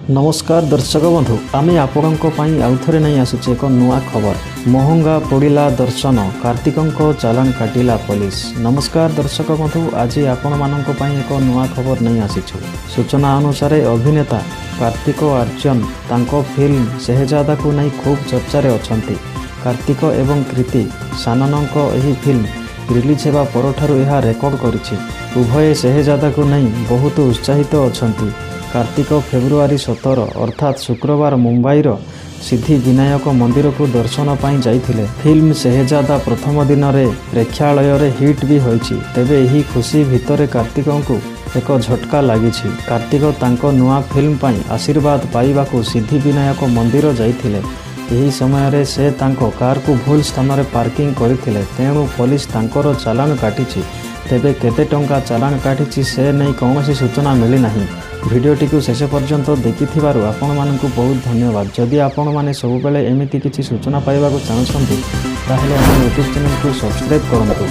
ନମସ୍କାର ଦର୍ଶକ ବନ୍ଧୁ, ଆମେ ଆପଣଙ୍କ ପାଇଁ ଆଉଥରେ ନେଇ ଆସୁଛେ ଏକ ନୂଆ ଖବର। ମହଙ୍ଗା ପଡ଼ିଲା ଦର୍ଶନ, କାର୍ତ୍ତିକଙ୍କ ଚାଲାଣ କାଟିଲା ପୋଲିସ। ନମସ୍କାର ଦର୍ଶକ ବନ୍ଧୁ, ଆଜି ଆପଣମାନଙ୍କ ପାଇଁ ଏକ ନୂଆ ଖବର ନେଇ ଆସିଛୁ। ସୂଚନା ଅନୁସାରେ, ଅଭିନେତା କାର୍ତ୍ତିକ ଆର୍ଯ୍ୟନ ତାଙ୍କ ଫିଲ୍ମ ସେହେଜାଦାକୁ ନେଇ ଖୁବ୍ ଚର୍ଚ୍ଚାରେ ଅଛନ୍ତି। କାର୍ତ୍ତିକ ଏବଂ କୃତି ସାନନଙ୍କ ଏହି ଫିଲ୍ମ ରିଲିଜ୍ ହେବା ପରଠାରୁ ଏହା ରେକର୍ଡ କରିଛି। ଉଭୟେ ସେହେଜାଦାକୁ ନେଇ ବହୁତ ଉତ୍ସାହିତ ଅଛନ୍ତି। କାର୍ତ୍ତିକ ଫେବୃଆରୀ 17, ଅର୍ଥାତ୍ ଶୁକ୍ରବାର ମୁମ୍ବାଇର ସିଦ୍ଧି ବିନାୟକ ମନ୍ଦିରକୁ ଦର୍ଶନ ପାଇଁ ଯାଇଥିଲେ। ଫିଲ୍ମ ସେହେଜାଦା ପ୍ରଥମ ଦିନରେ ପ୍ରେକ୍ଷାଳୟରେ ହିଟ୍ ବି ହୋଇଛି। ତେବେ ଏହି ଖୁସି ଭିତରେ କାର୍ତ୍ତିକଙ୍କୁ ଏକ ଝଟକା ଲାଗିଛି। କାର୍ତ୍ତିକ ତାଙ୍କ ନୂଆ ଫିଲ୍ମ ପାଇଁ ଆଶୀର୍ବାଦ ପାଇବାକୁ ସିଦ୍ଧି ବିନାୟକ ମନ୍ଦିର ଯାଇଥିଲେ। ଏହି ସମୟରେ ସେ ତାଙ୍କ କାରକୁ ଭୁଲ ସ୍ଥାନରେ ପାର୍କିଂ କରିଥିଲେ। ତେଣୁ ପୋଲିସ ତାଙ୍କର ଚାଲାଣ କାଟିଛି। ତେବେ କେତେ ଟଙ୍କା ଚାଲାଣ କାଟିଛି, ସେ ନେଇ କୌଣସି ସୂଚନା ମିଳିନାହିଁ। ଭିଡ଼ିଓଟିକୁ ଶେଷ ପର୍ଯ୍ୟନ୍ତ ଦେଖିଥିବାରୁ ଆପଣମାନଙ୍କୁ ବହୁତ ଧନ୍ୟବାଦ। ଯଦି ଆପଣମାନେ ସବୁବେଳେ ଏମିତି କିଛି ସୂଚନା ପାଇବାକୁ ଚାହୁଁଛନ୍ତି, ତାହେଲେ ଆମ ୟୁଟ୍ୟୁବ୍ ଚ୍ୟାନେଲକୁ ସବସ୍କ୍ରାଇବ୍ କରନ୍ତୁ।